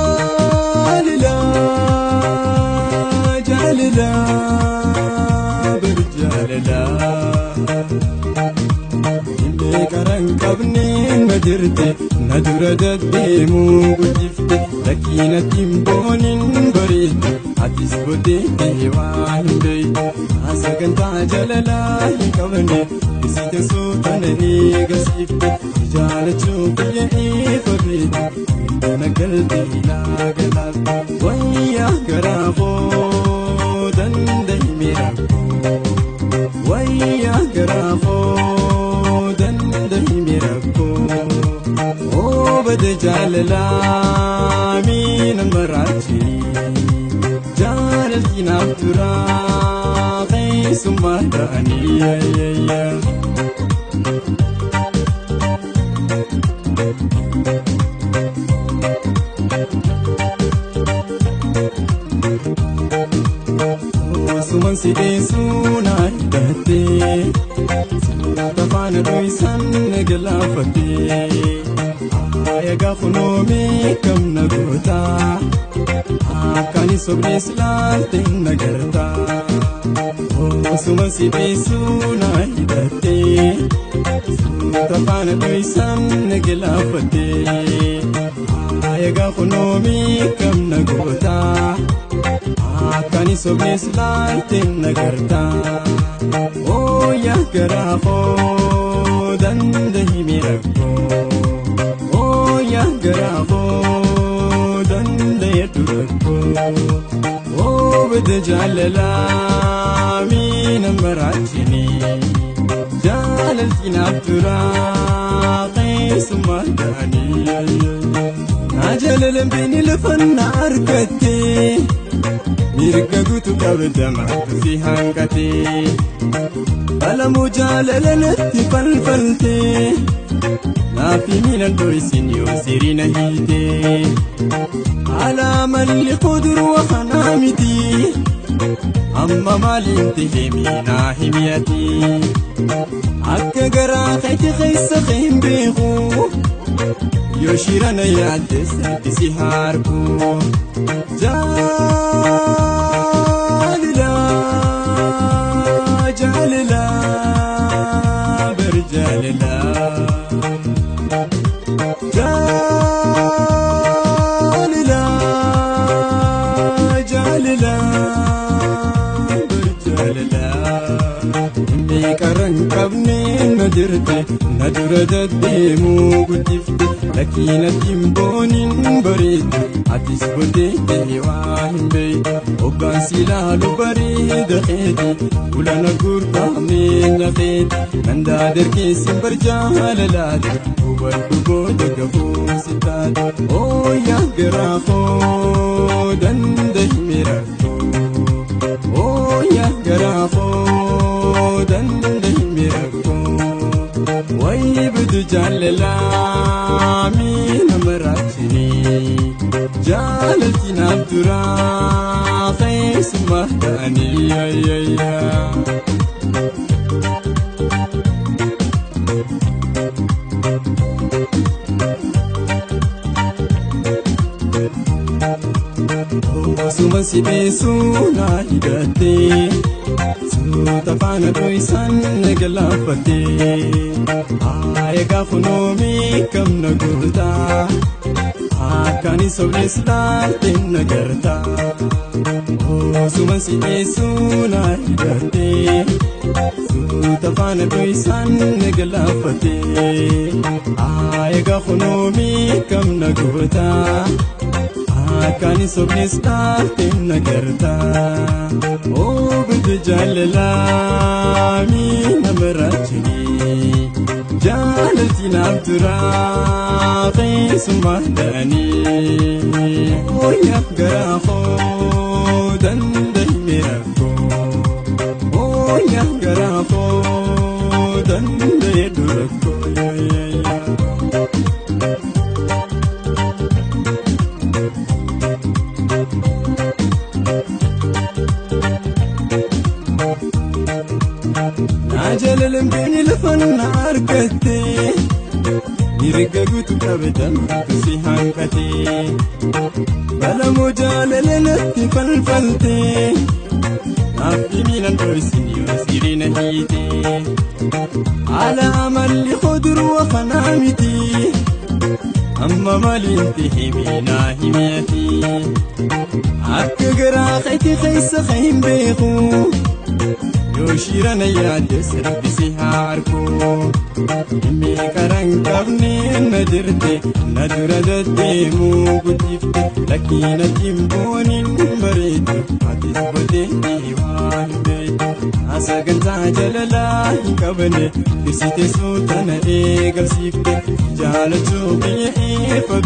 Jaalala jaalala barjaalala Illee karan qabneen na jirte na dura deddeemuu guddifte rakkinatti hin boonin bareedde atis booddeettee waa hin beektu sagantaa jaalalaa hin qabne isite suutana eegasiifte jaalachuu biyya ifa beektu na galtee naa galaafte wayyaa garaa koo danda'ime rakkoo wayyaa garaa koo danda'ime rakkoo oobada jaalalaa miina maraachi jaalalti naaf turaa keessummaa ta'anii. Suman si dhiisuu na hidhattee suuta faana dho'isan na galaafattee haaya gaafa noomee kam na gootaa akkaan hin sobnes laalte na gartaa. Suman si dhiisuu na hidhattee suuta faana dho'isan na galaafattee haaya gaafa noomee kam na gootaa. Akkaan hin sobnes laalte na gartaa. Ooyyaa garaa koo danda'ime rakkoo. Ooyyaa garaa koo danda'eetu rakkoo. Oobada jaalalaa miina maraachini. Jaalalti naaf turaa keessummaa ta'anii. Na jaalalan beeni lafa na argattee. Mirga guutuu qabda maaltu si hanqatee Balamuu jaalala natti falfaltee Naafi miilan dho'isin yoo sirina hiitee Alaa malli kudurwa kanaa miti Amma maaliin tahee miinaa himiyati Akka garaa keeti keessa hin beeku Yoo shirana yaadde sirbi si harku Jaalala jaalala barjaalala Jaalala jaalala barjaalala Inni karan qabneen na jirte na dura deddeemuu guddifte rakkinatti hin boonin bareedde atis booddeettee waa hin beektu hoggaan si ilaalu bareeda keeti ulana gurtaamee nyateeti gandaa dargeessin barjaalalaati hubadhu booda gahuu si taate ooyyaa garaa koo danda'ime rakkoo ooyyaa garaa koo danda'ime rakkoo wayi bidu jaalalaa miina maraachini jaalalti naaf turaa keessummaa ta'anii. Suman si dhiisuu na hidhattee suuta faana dho'isan na galaafattee haaya gaafa noomee kam na gootaa akkaan hin sobnes laalte na gartaa. Suman si dhiisuu na hidhattee suuta faana dho'isan na galaafattee haaya gaafa noomee kam na gootaa. Akkaan hin sobnes laalte na gartaa. Oobada jaalalaa miina maraachini. Jaalalti naaf turaa keessummaa ta'anii. Ooyyaa garaa koo danda'ime rakkoo. Ooyyaa garaa koo danda'eetu rakkoo. Naa jalalamteen lafa na argatte. Mirga guutuu qabatan si hanqate. Balamoo jaalala natti falfalte. Naaf dhiminan dho'isin yoo sirina hiite. Haala amalli kuduruu kanaa miti. Amma maaliin ta'e naa himati. Akka garaa keetii keessa hin beeku. Yoo shirana yaadde sirbisi haa argu. Dhimmi karaa hin qabne na jirte na dura deddeemuu guddifte lakkiin ati hin booniin bareedu atis booddeetti waan hin beektu. Sagantaa jalalaa hin qabne tirsite suutana eegalsiifte jaalachuu biyya eefa.